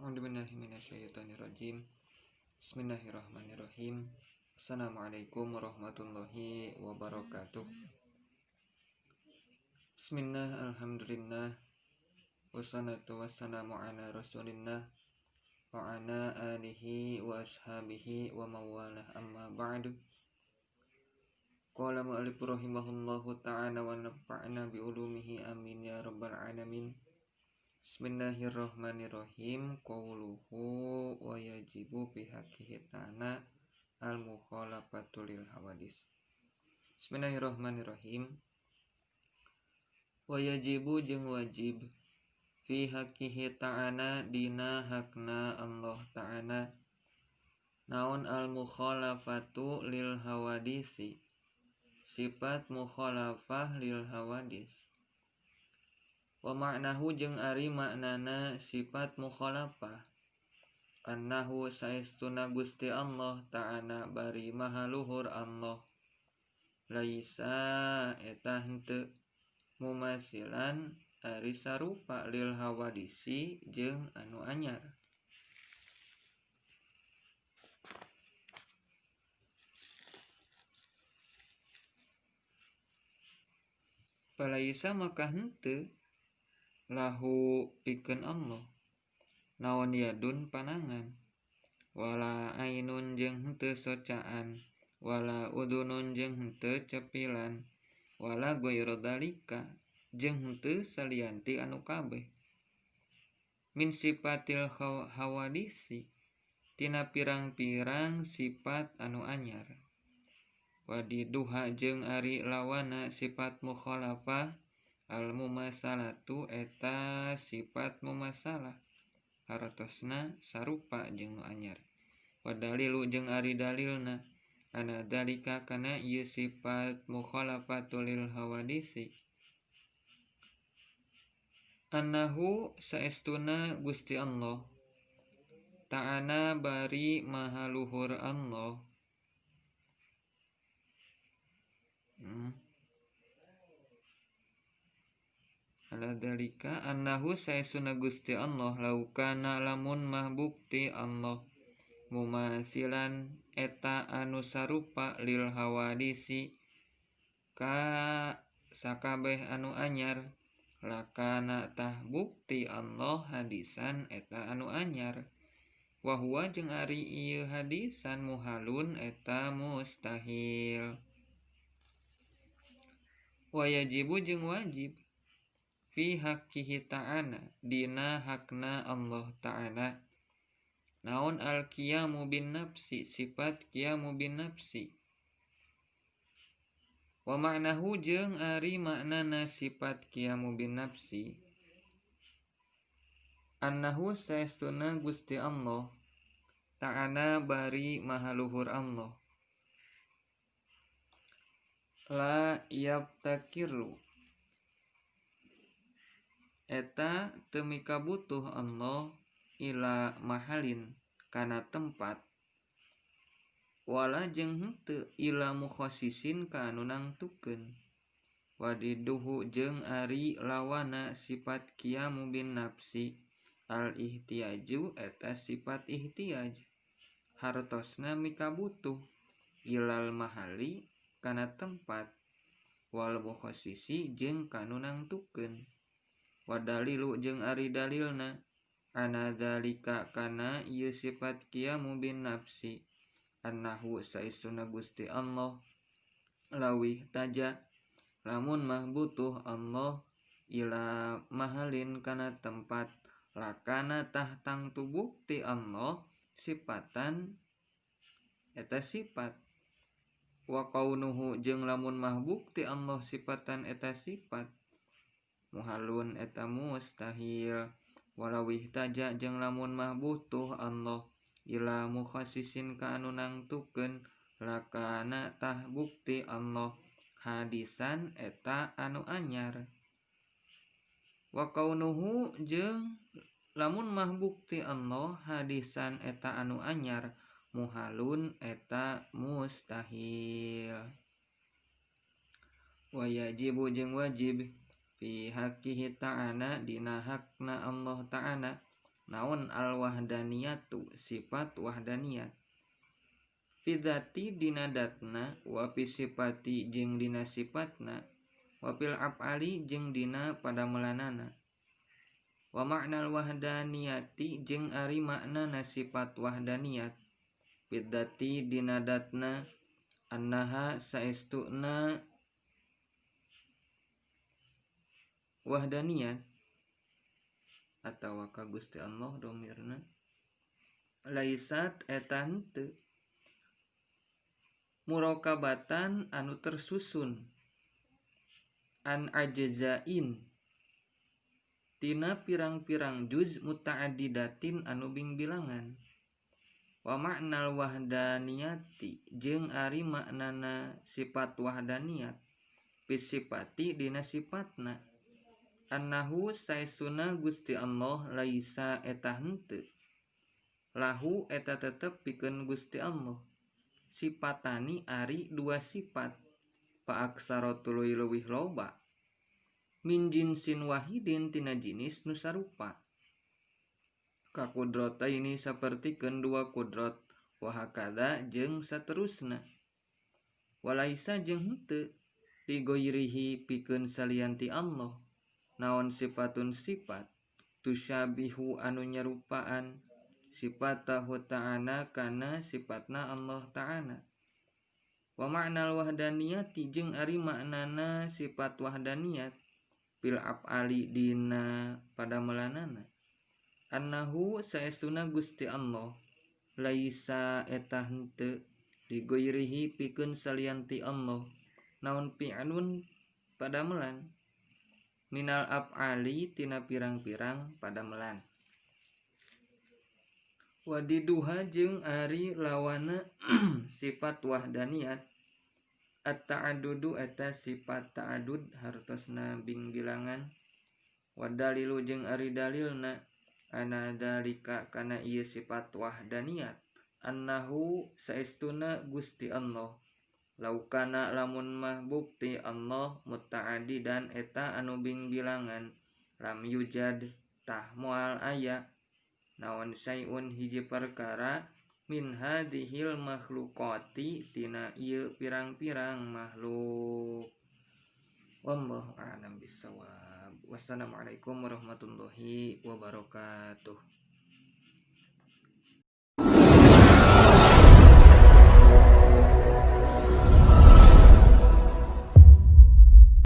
A'udzubillahi minasyaitonirrajim. Bismillahirrahmanirrahim. Assalamualaikum warahmatullahi wabarakatuh. Bismillah, alhamdulillah, wassalatu wassalamu ala rasulillah wa ala alihi wa ashabihi wa mawalah, amma ba'du. Qala mu'allif rahimahullahu ta'ala wa nafa'na bi ulumihi, amin ya rabbal alamin. Bismillahirrahmanirrahim. Qawluhu wa yajibu fi haqqihi ta'ala al-mukhalafatu lil hawadis. Bismillahirrahmanirrahim. Wa yajibu jeung wajib fi haqqihi ta'ala dina hakna Allah ta'ala naon al-mukhalafatu lil hawadisi, sifat mukhalafah lil hawadis. Wa ma'nahu jeung ari maknana sifat mukhalafah annahu saestuna Gusti Allah ta'ala bari maha luhur Allah laisa eta henteu mumasilan ari sarupa lil hawadisi jeung anu anyar. Palaisa maka henteu lahu pikeun Allah naon yadun panangan wala ainun jeung henteu socaan wala udunun jeung henteu cepilan wala ghairu dzalika jeung henteu salianti anu kabeh min sifatil hawadisi tina pirang-pirang sifat anu anyar. Wadiduha jeung ari lawana sifat mukhalafah al mumasalatu eta sifat mumasalah hartosna sarupa jeung nu anyar. Wa dalilu jeung ari dalilna ana dalika kana ieu sifat mukhalafatu lil hawadisi annahu saestuna Gusti Allah ta'ala bari maha luhur Allah. Ala dalika annahu saestuna Gusti Allah laukana lamun mah bukti Allah mumasilan eta anu sarupa lil hawadisi ka sakabeh anu anyar lakana tah bukti Allah hadisan eta anu anyar wa huwa jeung ari ieu hadisan muhalun eta mustahil. Wa yajibu jeung wajib fi haqqihi ta'ala dina hakna Allah ta'ala naon al qiyamu bin nafsi sifat qiyamu bin nafsi wa ma'nahu jeung ari maknana sifat qiyamu bin nafsi annahu saestuna Gusti Allah ta'ala bari maha luhur Allah la yaftakiru eta teu mikabutuh Allah ila mahalin kana tempat wala jeung henteu ila mukhassisin ka anu nangtukeun. Wadiduhu jeung ari lawana sifat qiyamu bin nafsi al ihtiyaju eta sifat ihtiyaj hartosna mikabutuh ilal mahali kana tempat wal mukhassisi jeung ka anu nangtukeun. Wadalilu jeung ari dalilna ana dzalika kana ieu sifat qiyamu bin nafsi annahu saestuna Gusti Allah lawih taja lamun mah butuh Allah ila mahalin kana tempat lakana tah tangtu bukti Allah sifatan eta sifat wa kaunuhu jeung lamun mah bukti Allah sifatan eta sifat muhalun eta mustahil. Walawih taja jeung lamun mah butuh Allah ila mukhassisin ka anu nangtukeun lakana tah bukti Allah hadisan eta anu anyar. Wa kaunuhu jeung lamun mah bukti Allah hadisan eta anu anyar muhalun eta mustahil. Wa yajibu jeung wajib fi haqqihi ta'ala dina hakna Allah ta'ala Naon al wahdaniyatu sifat wahdaniyat fidzati dina datna wa fi sifati jeung dina sifatna wa fil af'ali jeung dina padamelanana. Wa ma'nal wahdaniyati jeung ari maknana sifat wahdaniyat fidzati dina datna annaha saestuna wahdaniyat atawa ka Gusti Allah domirna laisat eta henteu murokabatan anu tersusun an ajzain tina pirang-pirang juz mutaaddidatin anu bingbilangan. Wa ma'nal wahdaniyati jeung ari maknana sifat wahdaniyat fisifati dina sifatna annahu saesuna Gusti Allah laisa eta henteu lahu eta tetep pikeun Gusti Allah sifatani ari dua sifat fa aksara tuluy leuwih loba min jinsin wahidin tina jinis nu sarupa kakudrataini sapertikeun dua kudrat wa hakadza jeung saterusna walaisa jeung henteu ligoirihi pikeun salian ti Allah naon sifatun sifat tusyabihu anu nyarupaan sifatahu ta'ala kana sifatna Allah ta'ala. Wa ma'nal wahdaniyati jeung ari maknana sifat wahdaniyat fil af'ali dina padamelanana annahu saestuna Gusti Allah laisa eta henteu digoirihi pikeun salian ti Allah naon fi'lun padamelan minal af'ali tina pirang-pirang padamelan. Wadiduha jeung ari lawana sifat wahdaniyat at-ta'addudu eta sifat ta'addud hartosna bingbilangan. Wadalilu jeung ari dalilna ana dalika kana ieu sifat wahdaniyat annahu saestuna Gusti Allah laukana lamun mah bukti Allah muta'addidan eta anu bingbilangan lam yujad tah moal aya naon syai'un hiji perkara min hadhil makhluqati tina ieu pirang-pirang makhluk. Wallahu a'lam bissawab. Wassalamualaikum warahmatullahi wabarakatuh.